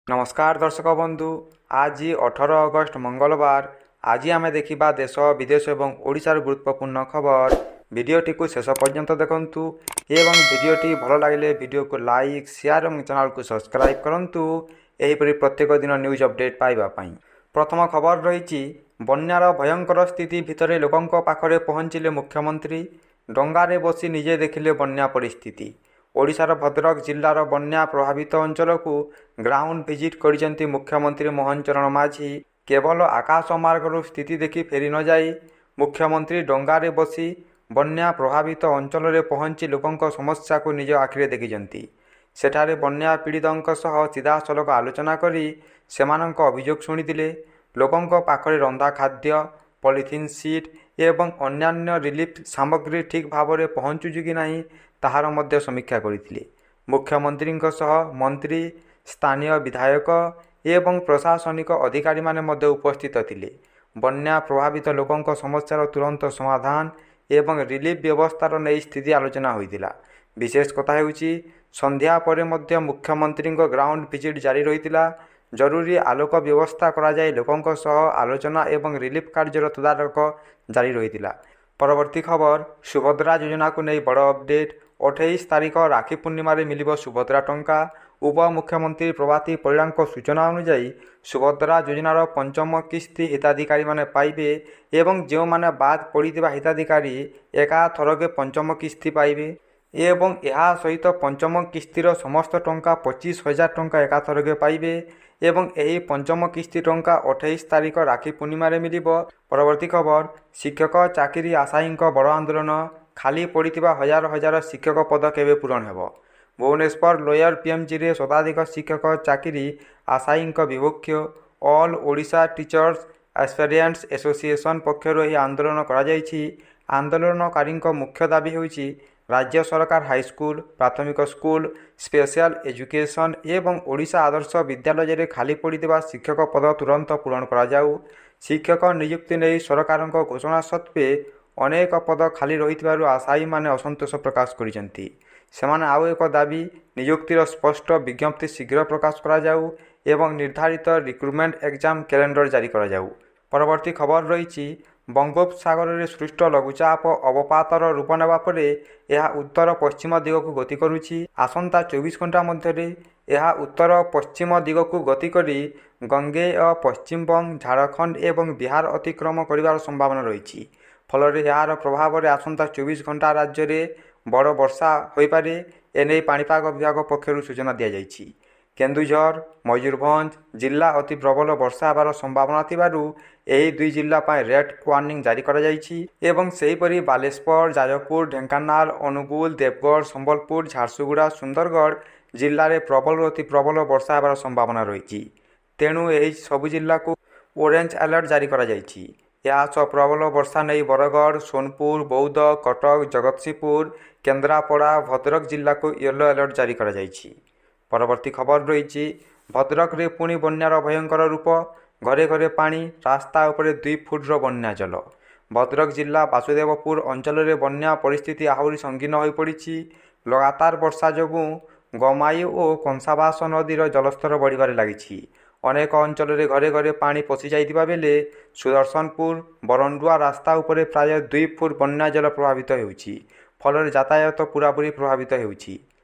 ନମସ୍କାର ଦର୍ଶକ ବନ୍ଧୁ, ଆଜି 18 ଅଗଷ୍ଟ ମଙ୍ଗଳବାର। ଆଜି ଆମେ ଦେଖିବା ଦେଶ, ବିଦେଶ ଏବଂ ଓଡ଼ିଶାର ଗୁରୁତ୍ୱପୂର୍ଣ୍ଣ ଖବର। ଭିଡ଼ିଓଟିକୁ ଶେଷ ପର୍ଯ୍ୟନ୍ତ ଦେଖନ୍ତୁ ଏବଂ ଭିଡ଼ିଓଟି ଭଲ ଲାଗିଲେ ଭିଡ଼ିଓକୁ ଲାଇକ୍, ସେୟାର ଏବଂ ଚ୍ୟାନେଲକୁ ସବସ୍କ୍ରାଇବ୍ କରନ୍ତୁ ଏହିପରି ପ୍ରତ୍ୟେକ ଦିନ ନ୍ୟୁଜ୍ ଅପଡ଼େଟ୍ ପାଇବା ପାଇଁ। ପ୍ରଥମ ଖବର ରହିଛି, ବନ୍ୟାର ଭୟଙ୍କର ସ୍ଥିତି ଭିତରେ ଲୋକଙ୍କ ପାଖରେ ପହଞ୍ଚିଲେ ମୁଖ୍ୟମନ୍ତ୍ରୀ। ଡଙ୍ଗାରେ ବସି ନିଜେ ଦେଖିଲେ ବନ୍ୟା ପରିସ୍ଥିତି। ଓଡ଼ିଶାର ଭଦ୍ରକ ଜିଲ୍ଲାର ବନ୍ୟା ପ୍ରଭାବିତ ଅଞ୍ଚଳକୁ ଗ୍ରାଉଣ୍ଡ ଭିଜିଟ୍ କରିଛନ୍ତି ମୁଖ୍ୟମନ୍ତ୍ରୀ ମୋହନ ଚରଣ ମାଝୀ। କେବଳ ଆକାଶ ମାର୍ଗରୁ ସ୍ଥିତି ଦେଖି ଫେରି ନଯାଇ ମୁଖ୍ୟମନ୍ତ୍ରୀ ଡଙ୍ଗାରେ ବସି ବନ୍ୟା ପ୍ରଭାବିତ ଅଞ୍ଚଳରେ ପହଞ୍ଚି ଲୋକଙ୍କ ସମସ୍ୟାକୁ ନିଜ ଆଖିରେ ଦେଖିଛନ୍ତି। ସେଠାରେ ବନ୍ୟା ପୀଡ଼ିତଙ୍କ ସହ ସିଧାସଳଖ ଆଲୋଚନା କରି ସେମାନଙ୍କ ଅଭିଯୋଗ ଶୁଣିଥିଲେ। ଲୋକଙ୍କ ପାଖରେ ରନ୍ଧା ଖାଦ୍ୟ, ପଲିଥିନ୍ ସିଟ୍ ଏବଂ ଅନ୍ୟାନ୍ୟ ରିଲିଫ୍ ସାମଗ୍ରୀ ଠିକ୍ ଭାବରେ ପହଞ୍ଚୁଛି କି ନାହିଁ, ତାହାର ମଧ୍ୟ ସମୀକ୍ଷା କରିଥିଲେ। ମୁଖ୍ୟମନ୍ତ୍ରୀଙ୍କ ସହ ମନ୍ତ୍ରୀ, ସ୍ଥାନୀୟ ବିଧାୟକ ଏବଂ ପ୍ରଶାସନିକ ଅଧିକାରୀମାନେ ମଧ୍ୟ ଉପସ୍ଥିତ ଥିଲେ। ବନ୍ୟା ପ୍ରଭାବିତ ଲୋକଙ୍କ ସମସ୍ୟାର ତୁରନ୍ତ ସମାଧାନ ଏବଂ ରିଲିଫ୍ ବ୍ୟବସ୍ଥାର ନେଇ ସ୍ଥିତି ଆଲୋଚନା ହୋଇଥିଲା। ବିଶେଷ କଥା ହେଉଛି, ସନ୍ଧ୍ୟା ପରେ ମଧ୍ୟ ମୁଖ୍ୟମନ୍ତ୍ରୀଙ୍କ ଗ୍ରାଉଣ୍ଡ ଭିଜିଟ୍ ଜାରି ରହିଥିଲା। ଜରୁରୀ ଆଲୋକ ବ୍ୟବସ୍ଥା କରାଯାଇ ଲୋକଙ୍କ ସହ ଆଲୋଚନା ଏବଂ ରିଲିଫ୍ କାର୍ଯ୍ୟର ତଦାରଖ ଜାରି ରହିଥିଲା। ପରବର୍ତ୍ତୀ ଖବର, ସୁଭଦ୍ରା ଯୋଜନାକୁ ନେଇ ବଡ଼ ଅପଡେଟ୍। 28 ତାରିଖ ରାକ୍ଷୀ ପୂର୍ଣ୍ଣିମାରେ ମିଳିବ ସୁଭଦ୍ରା ଟଙ୍କା। ଉପମୁଖ୍ୟମନ୍ତ୍ରୀ ପ୍ରଭାତୀ ପରିଡ଼ାଙ୍କ ସୂଚନା ଅନୁଯାୟୀ, ସୁଭଦ୍ରା ଯୋଜନାର ପଞ୍ଚମ କିସ୍ତି ହିତାଧିକାରୀମାନେ ପାଇବେ ଏବଂ ଯେଉଁମାନେ ବାଦ୍ ପଡ଼ିଥିବା ହିତାଧିକାରୀ ଏକାଥରକେ ପଞ୍ଚମ କିସ୍ତି ପାଇବେ ଏବଂ ଏହା ସହିତ ପଞ୍ଚମ କିସ୍ତିର ସମସ୍ତ ଟଙ୍କା 25,000 ଟଙ୍କା ଏକାଥରକେ ପାଇବେ ଏବଂ ଏହି ପଞ୍ଚମ କିସ୍ତି ଟଙ୍କା 28 ତାରିଖ ରାକ୍ଷୀ ପୂର୍ଣ୍ଣିମାରେ ମିଳିବ। ପରବର୍ତ୍ତୀ ଖବର, ଶିକ୍ଷକ ଚାକିରି ଆଶାୟୀଙ୍କ ବଡ଼ ଆନ୍ଦୋଳନ। ଖାଲି ପଡ଼ିଥିବା ହଜାର ହଜାର ଶିକ୍ଷକ ପଦ କେବେ ପୂରଣ ହେବ? ଭୁବନେଶ୍ୱର ଲୋୟର ପିଏମ୍ଜିରେ ଶତାଧିକ ଶିକ୍ଷକ ଚାକିରି ଆଶାୟୀଙ୍କ ବିକ୍ଷୋଭ। ଅଲ୍ ଓଡ଼ିଶା ଟିଚର୍ସ ଆସ୍ପିରାଣ୍ଟସ୍ ଆସୋସିଏସନ୍ ପକ୍ଷରୁ ଏହି ଆନ୍ଦୋଳନ କରାଯାଇଛି। ଆନ୍ଦୋଳନକାରୀଙ୍କ ମୁଖ୍ୟ ଦାବି ହେଉଛି, ରାଜ୍ୟ ସରକାର ହାଇସ୍କୁଲ, ପ୍ରାଥମିକ ସ୍କୁଲ, ସ୍ପେଶାଲ ଏଜୁକେସନ୍ ଏବଂ ଓଡ଼ିଶା ଆଦର୍ଶ ବିଦ୍ୟାଳୟରେ ଖାଲି ପଡ଼ିଥିବା ଶିକ୍ଷକ ପଦ ତୁରନ୍ତ ପୂରଣ କରାଯାଉ। ଶିକ୍ଷକ ନିଯୁକ୍ତି ନେଇ ସରକାରଙ୍କ ଘୋଷଣା ସତ୍ତ୍ୱେ ଅନେକ ପଦ ଖାଲି ରହିଥିବାରୁ ଆଶାୟୀମାନେ ଅସନ୍ତୋଷ ପ୍ରକାଶ କରିଛନ୍ତି। ସେମାନେ ଆଉ ଏକ ଦାବି, ନିଯୁକ୍ତିର ସ୍ପଷ୍ଟ ବିଜ୍ଞପ୍ତି ଶୀଘ୍ର ପ୍ରକାଶ କରାଯାଉ ଏବଂ ନିର୍ଦ୍ଧାରିତ ରିକ୍ରୁଟମେଣ୍ଟ ଏକ୍ଜାମ୍ କ୍ୟାଲେଣ୍ଡର ଜାରି କରାଯାଉ। ପରବର୍ତ୍ତୀ ଖବର ରହିଛି, ବଙ୍ଗୋପସାଗରରେ ସୃଷ୍ଟ ଲଘୁଚାପ ଅବପାତର ରୂପ ନେବା ପରେ ଏହା ଉତ୍ତର ପଶ୍ଚିମ ଦିଗକୁ ଗତି କରୁଛି। ଆସନ୍ତା 24 ଘଣ୍ଟା ମଧ୍ୟରେ ଏହା ଉତ୍ତର ପଶ୍ଚିମ ଦିଗକୁ ଗତି କରି ଗଙ୍ଗେୟ ପଶ୍ଚିମବଙ୍ଗ, ଝାଡ଼ଖଣ୍ଡ ଏବଂ ବିହାର ଅତିକ୍ରମ କରିବାର ସମ୍ଭାବନା ରହିଛି। ଫଳରେ ଏହାର ପ୍ରଭାବରେ ଆସନ୍ତା 24 ଘଣ୍ଟା ରାଜ୍ୟରେ ବଡ଼ ବର୍ଷା ହୋଇପାରେ। ଏନେଇ ପାଣିପାଗ ବିଭାଗ ପକ୍ଷରୁ ସୂଚନା ଦିଆଯାଇଛି। କେନ୍ଦୁଝର, ମୟୂରଭଞ୍ଜ ଜିଲ୍ଲା ଅତି ପ୍ରବଳ ବର୍ଷା ହେବାର ସମ୍ଭାବନା ଥିବାରୁ ଏହି ଦୁଇ ଜିଲ୍ଲା ପାଇଁ ରେଡ୍ ୱାର୍ଣ୍ଣିଂ ଜାରି କରାଯାଇଛି ଏବଂ ସେହିପରି ବାଲେଶ୍ୱର, ଯାଜପୁର, ଢେଙ୍କାନାଳ, ଅନୁଗୁଳ, ଦେବଗଡ଼, ସମ୍ବଲପୁର, ଝାରସୁଗୁଡ଼ା, ସୁନ୍ଦରଗଡ଼ ଜିଲ୍ଲାରେ ପ୍ରବଳରୁ ଅତି ପ୍ରବଳ ବର୍ଷା ହେବାର ସମ୍ଭାବନା ରହିଛି। ତେଣୁ ଏହି ସବୁ ଜିଲ୍ଲାକୁ ଅରେଞ୍ଜ ଆଲର୍ଟ ଜାରି କରାଯାଇଛି। ଏହା ସହ ପ୍ରବଳ ବର୍ଷା ନେଇ ବରଗଡ଼, ସୋନପୁର, ବୌଦ୍ଧ, କଟକ, ଜଗତସିଂହପୁର, କେନ୍ଦ୍ରାପଡ଼ା, ଭଦ୍ରକ ଜିଲ୍ଲାକୁ ୟେଲୋ ଆଲର୍ଟ ଜାରି କରାଯାଇଛି। ପରବର୍ତ୍ତୀ ଖବର ରହିଛି, ଭଦ୍ରକରେ ପୁଣି ବନ୍ୟାର ଭୟଙ୍କର ରୂପ। ଘରେ ଘରେ ପାଣି, ରାସ୍ତା ଉପରେ 2 ଫୁଟର ବନ୍ୟା ଜଳ। ଭଦ୍ରକ ଜିଲ୍ଲା ବାସୁଦେବପୁର ଅଞ୍ଚଳରେ ବନ୍ୟା ପରିସ୍ଥିତି ଆହୁରି ସଙ୍ଗୀନ ହୋଇପଡ଼ିଛି। ଲଗାତାର ବର୍ଷା ଯୋଗୁଁ ଗମାଇ ଓ କଂସାବାସ ନଦୀର ଜଳସ୍ତର ବଢ଼ିବାରେ ଲାଗିଛି। ଅନେକ ଅଞ୍ଚଳରେ ଘରେ ଘରେ ପାଣି ପଶିଯାଇଥିବା ବେଳେ ସୁଦର୍ଶନପୁର ବରଣ୍ଡୁଆ ରାସ୍ତା ଉପରେ ପ୍ରାୟ 2 ଫୁଟ ବନ୍ୟା ଜଳ ପ୍ରବାହିତ ହେଉଛି। ଫଳରେ ଯାତାୟାତ ପୂରାପୂରି ପ୍ରଭାବିତ ହେଉଛି।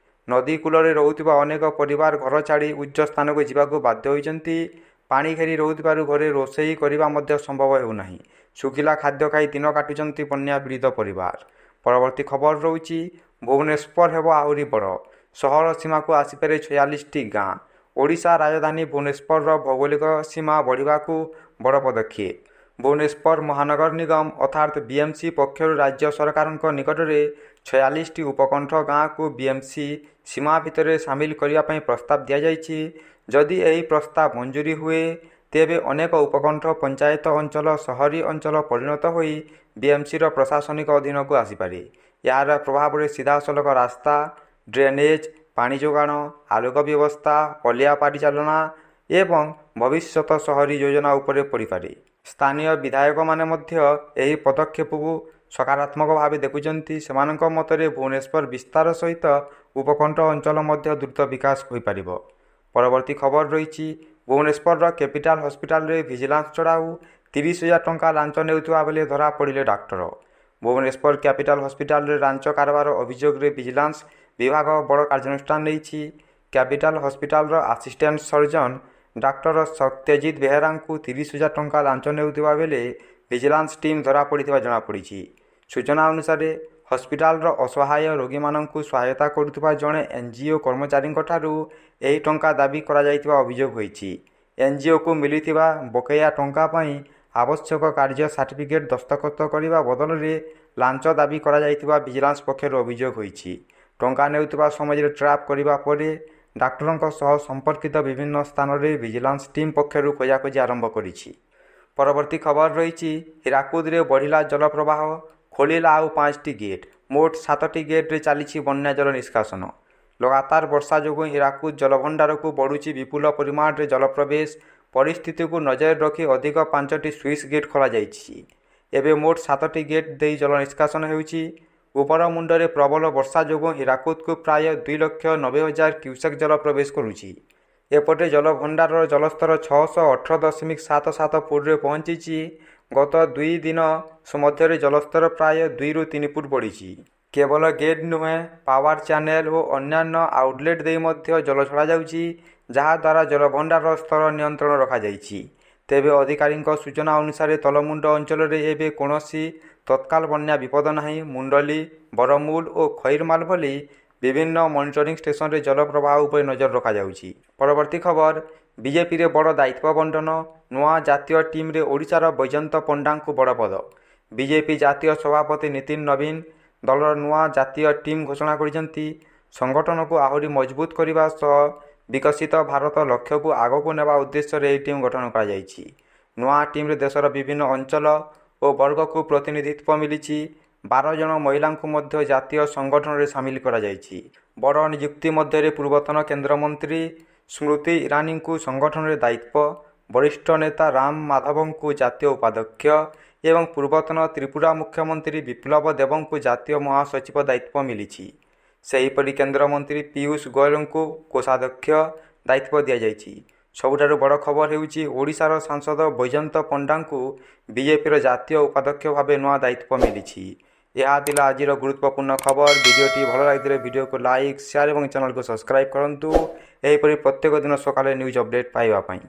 ନଦୀ କୂଳରେ ରହୁଥିବା ଅନେକ ପରିବାର ଘର ଛାଡ଼ି ଉଚ୍ଚ ସ୍ଥାନକୁ ଯିବାକୁ ବାଧ୍ୟ ହୋଇଛନ୍ତି। ପାଣି ଘେରି ରହୁଥିବାରୁ ଘରେ ରୋଷେଇ କରିବା ମଧ୍ୟ ସମ୍ଭବ ହେଉନାହିଁ। ଶୁଖିଲା ଖାଦ୍ୟ ଖାଇ ଦିନ କାଟୁଛନ୍ତି ବନ୍ୟା ପୀଡ଼ିତ ପରିବାର। ପରବର୍ତ୍ତୀ ଖବର ରହୁଛି, ଭୁବନେଶ୍ୱର ହେବ ଆହୁରି ବଡ଼, ସହର ସୀମାକୁ ଆସିପାରେ 46ଟି ଗାଁ। ଓଡ଼ିଶା ରାଜଧାନୀ ଭୁବନେଶ୍ୱରର ଭୌଗୋଳିକ ସୀମା ବଢ଼ିବାକୁ ବଡ଼ ପଦକ୍ଷେପ। ଭୁବନେଶ୍ୱର ମହାନଗର ନିଗମ ଅର୍ଥାତ୍ ବିଏମ୍ସି ପକ୍ଷରୁ ରାଜ୍ୟ ସରକାରଙ୍କ ନିକଟରେ 46ଟି ଉପକଣ୍ଠ ଗାଁକୁ ବିଏମ୍ସି ସୀମା ଭିତରେ ସାମିଲ କରିବା ପାଇଁ ପ୍ରସ୍ତାବ ଦିଆଯାଇଛି। ଯଦି ଏହି ପ୍ରସ୍ତାବ ମଞ୍ଜୁରୀ ହୁଏ, ତେବେ ଅନେକ ଉପକଣ୍ଠ ପଞ୍ଚାୟତ ଅଞ୍ଚଳ ସହରୀ ଅଞ୍ଚଳ ପରିଣତ ହୋଇ ବିଏମ୍ସିର ପ୍ରଶାସନିକ ଅଧୀନକୁ ଆସିପାରେ। ଏହାର ପ୍ରଭାବରେ ସିଧାସଳଖ ରାସ୍ତା, ଡ୍ରେନେଜ୍, ପାଣି ଯୋଗାଣ, ଆଲୋକ ବ୍ୟବସ୍ଥା, ଅଳିଆ ପରିଚାଳନା ଏବଂ ଭବିଷ୍ୟତ ସହରୀ ଯୋଜନା ଉପରେ ପଡ଼ିପାରେ। ସ୍ଥାନୀୟ ବିଧାୟକମାନେ ମଧ୍ୟ ଏହି ପଦକ୍ଷେପକୁ ସକାରାତ୍ମକ ଭାବେ ଦେଖୁଛନ୍ତି। ସେମାନଙ୍କ ମତରେ ଭୁବନେଶ୍ୱର ବିସ୍ତାର ସହିତ ଉପକଣ୍ଠ ଅଞ୍ଚଳ ମଧ୍ୟ ଦ୍ରୁତ ବିକାଶ ହୋଇପାରିବ। ପରବର୍ତ୍ତୀ ଖବର ରହିଛି, ଭୁବନେଶ୍ୱରର କ୍ୟାପିଟାଲ ହସ୍ପିଟାଲରେ ଭିଜିଲାନ୍ସ ଚଢ଼ାଉ। 30,000 ଟଙ୍କା ଲାଞ୍ଚ ନେଉଥିବା ବେଳେ ଧରା ପଡ଼ିଲେ ଡାକ୍ତର। ଭୁବନେଶ୍ୱର କ୍ୟାପିଟାଲ ହସ୍ପିଟାଲରେ ଲାଞ୍ଚ କାରବାର ଅଭିଯୋଗରେ ଭିଜିଲାନ୍ସ ବିଭାଗ ବଡ଼ କାର୍ଯ୍ୟାନୁଷ୍ଠାନ ନେଇଛି। କ୍ୟାପିଟାଲ ହସ୍ପିଟାଲର ଆସିଷ୍ଟାଣ୍ଟ ସର୍ଜନ ଡାକ୍ତର ସତ୍ୟଜିତ ବେହେରାଙ୍କୁ 30,000 ଟଙ୍କା ଲାଞ୍ଚ ନେଉଥିବା ବେଳେ ଭିଜିଲାନ୍ସ ଟିମ୍ ଧରାପଡ଼ିଥିବା ଜଣାପଡ଼ିଛି। ସୂଚନା ଅନୁସାରେ, ହସ୍ପିଟାଲର ଅସହାୟ ରୋଗୀମାନଙ୍କୁ ସହାୟତା କରୁଥିବା ଜଣେ ଏନ୍ଜିଓ କର୍ମଚାରୀଙ୍କଠାରୁ ଏହି ଟଙ୍କା ଦାବି କରାଯାଇଥିବା ଅଭିଯୋଗ ହୋଇଛି। ଏନ୍ଜିଓକୁ ମିଳିଥିବା ବକେୟା ଟଙ୍କା ପାଇଁ ଆବଶ୍ୟକ କାର୍ଯ୍ୟ ସାର୍ଟିଫିକେଟ୍ ଦସ୍ତଖତ କରିବା ବଦଳରେ ଲାଞ୍ଚ ଦାବି କରାଯାଇଥିବା ଭିଜିଲାନ୍ସ ପକ୍ଷରୁ ଅଭିଯୋଗ ହୋଇଛି। ଟଙ୍କା ନେଉଥିବା ସମୟରେ ଟ୍ରାପ୍ କରିବା ପରେ ଡାକ୍ତରଙ୍କ ସହ ସମ୍ପର୍କିତ ବିଭିନ୍ନ ସ୍ଥାନରେ ଭିଜିଲାନ୍ସ ଟିମ୍ ପକ୍ଷରୁ ଖୋଜାଖୋଜି ଆରମ୍ଭ କରିଛି। ପରବର୍ତ୍ତୀ ଖବର ରହିଛି, ହୀରାକୁଦରେ ବଢ଼ିଲା ଜଳପ୍ରବାହ, ଖୋଲିଲା ଆଉ 5ଟି ଗେଟ୍। ମୋଟ 7ଟି ଗେଟ୍ରେ ଚାଲିଛି ବନ୍ୟା ଜଳ ନିଷ୍କାସନ। ଲଗାତାର ବର୍ଷା ଯୋଗୁଁ ହୀରାକୁଦ ଜଳଭଣ୍ଡାରକୁ ବଢ଼ୁଛି ବିପୁଳ ପରିମାଣରେ ଜଳପ୍ରବେଶ। ପରିସ୍ଥିତିକୁ ନଜରରେ ରଖି ଅଧିକ 5ଟି ସୁଇସ୍ ଗେଟ୍ ଖୋଲାଯାଇଛି। ଏବେ ମୋଟ 7ଟି ଗେଟ୍ ଦେଇ ଜଳ ନିଷ୍କାସନ ହେଉଛି। ଉପରମୁଣ୍ଡରେ ପ୍ରବଳ ବର୍ଷା ଯୋଗୁଁ ହୀରାକୁଦକୁ ପ୍ରାୟ 2,90,000 କ୍ୟୁସେକ୍ ଜଳ ପ୍ରବେଶ କରୁଛି। ଏପଟେ ଜଳଭଣ୍ଡାରର ଜଳସ୍ତର 618.77 ଫୁଟରେ ପହଞ୍ଚିଛି। ଗତ 2 ଦିନ ମଧ୍ୟରେ ଜଳସ୍ତର ପ୍ରାୟ 2ରୁ 3 ଫୁଟ ବଢ଼ିଛି। କେବଳ ଗେଟ୍ ନୁହେଁ, ପାୱାର ଚ୍ୟାନେଲ ଓ ଅନ୍ୟାନ୍ୟ ଆଉଟଲେଟ୍ ଦେଇ ମଧ୍ୟ ଜଳ ଛଡ଼ାଯାଉଛି, ଯାହାଦ୍ୱାରା ଜଳଭଣ୍ଡାରର ସ୍ତର ନିୟନ୍ତ୍ରଣ ରଖାଯାଇଛି। ତେବେ ଅଧିକାରୀଙ୍କ ସୂଚନା ଅନୁସାରେ, ତଳମୁଣ୍ଡ ଅଞ୍ଚଳରେ ଏବେ କୌଣସି ତତ୍କାଳ ବନ୍ୟା ବିପଦ ନାହିଁ। ମୁଣ୍ଡଳି, ବରମୁଲ ଓ ଖଇରମାଲ ଭଳି ବିଭିନ୍ନ ମନିଟରିଂ ଷ୍ଟେସନରେ ଜଳ ପ୍ରବାହ ଉପରେ ନଜର ରଖାଯାଉଛି। ପରବର୍ତ୍ତୀ ଖବର, ବିଜେପିରେ ବଡ଼ ଦାୟିତ୍ୱ ବଣ୍ଟନ। ନୂଆ ଜାତୀୟ ଟିମ୍ରେ ଓଡ଼ିଶାର ବୈଜୟନ୍ତ ପଣ୍ଡାଙ୍କୁ ବଡ଼ ପଦ। ବିଜେପି ଜାତୀୟ ସଭାପତି ନୀତିନ ନବୀନ ଦଳର ନୂଆ ଜାତୀୟ ଟିମ୍ ଘୋଷଣା କରିଛନ୍ତି। ସଂଗଠନକୁ ଆହୁରି ମଜବୁତ କରିବା ସହ ବିକଶିତ ଭାରତ ଲକ୍ଷ୍ୟକୁ ଆଗକୁ ନେବା ଉଦ୍ଦେଶ୍ୟରେ ଏହି ଟିମ୍ ଗଠନ କରାଯାଇଛି। ନୂଆ ଟିମ୍ରେ ଦେଶର ବିଭିନ୍ନ ଅଞ୍ଚଳ ଓ ବର୍ଗକୁ ପ୍ରତିନିଧିତ୍ୱ ମିଳିଛି। 12 ଜଣ ମହିଳାଙ୍କୁ ମଧ୍ୟ ଜାତୀୟ ସଂଗଠନରେ ସାମିଲ କରାଯାଇଛି। ବଡ଼ ନିଯୁକ୍ତି ମଧ୍ୟରେ ପୂର୍ବତନ କେନ୍ଦ୍ରମନ୍ତ୍ରୀ ସ୍ମୃତି ଇରାନୀଙ୍କୁ ସଂଗଠନରେ ଦାୟିତ୍ୱ, ବରିଷ୍ଠ ନେତା ରାମ ମାଧବଙ୍କୁ ଜାତୀୟ ଉପାଧ୍ୟକ୍ଷ ଏବଂ ପୂର୍ବତନ ତ୍ରିପୁରା ମୁଖ୍ୟମନ୍ତ୍ରୀ ବିପ୍ଳବ ଦେବଙ୍କୁ ଜାତୀୟ ମହାସଚିବ ଦାୟିତ୍ୱ ମିଳିଛି। ସେହିପରି କେନ୍ଦ୍ରମନ୍ତ୍ରୀ ପୀୟୂଷ ଗୋଏଲଙ୍କୁ କୋଷାଧ୍ୟକ୍ଷ ଦାୟିତ୍ୱ ଦିଆଯାଇଛି। ସବୁଠାରୁ ବଡ଼ ଖବର ହେଉଛି, ଓଡ଼ିଶାର ସାଂସଦ ବୈଜୟନ୍ତ ପଣ୍ଡାଙ୍କୁ ବିଜେପିର ଜାତୀୟ ଉପାଧ୍ୟକ୍ଷ ଭାବେ ନୂଆ ଦାୟିତ୍ୱ ମିଳିଛି। ଏହା ଥିଲା ଆଜିର ଗୁରୁତ୍ୱପୂର୍ଣ୍ଣ ଖବର। ଭିଡ଼ିଓଟି ଭଲ ଲାଗିଥିଲେ ଭିଡ଼ିଓକୁ ଲାଇକ୍, ସେୟାର ଏବଂ ଚ୍ୟାନେଲକୁ ସବସ୍କ୍ରାଇବ୍ କରନ୍ତୁ, ଏହିପରି ପ୍ରତ୍ୟେକ ଦିନ ସକାଳେ ନ୍ୟୁଜ୍ ଅପଡ଼େଟ୍ ପାଇବା ପାଇଁ।